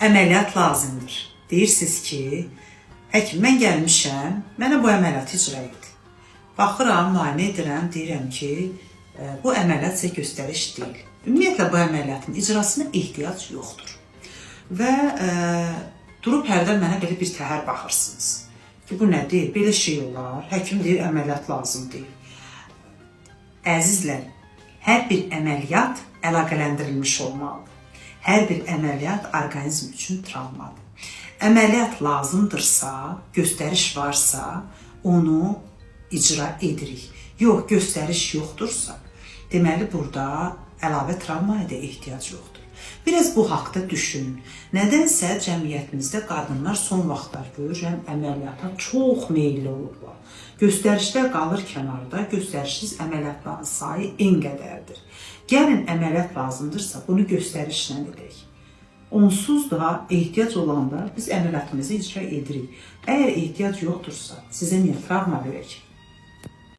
Əməliyyat lazımdır. Deyirsiniz ki, həkim, mən gəlmişəm, mənə bu əməliyyatı icra et. Baxıram, müayinə edirəm, deyirəm ki, bu əməliyyat sizə göstəriş deyil. Ümumiyyətlə bu əməliyyatın icrasına ehtiyac yoxdur. Və durub hərdən mənə belə bir təhər baxırsınız. Ki bu nədir? Belə şey olar. Həkim deyir əməliyyat lazım deyil. Əzizlər, hər bir əməliyyat əlaqələndirilmiş olmalıdır. Hər bir əməliyyat orqanizm üçün travmadır. Əməliyyat lazımdırsa, göstəriş varsa, onu icra edirik. Yox, göstəriş yoxdursa, deməli burada əlavə travmaya da ehtiyac yoxdur. Biraz bu haqda düşünün. Nədənsə cəmiyyətimizdə qadınlar son vaxtlar görürəm əməliyyata çox meyilli olublar. Göstərişlər qalır kənarda, göstərişsiz əməliyyatların sayı en qədərdir. Gəlin əməliyyat lazımdırsa, bunu göstərişlə edək. Onsuz da ehtiyac olanda biz əməliyyatımızı icra edirik. Əgər ehtiyac yoxdursa, sizə niyə travma verək?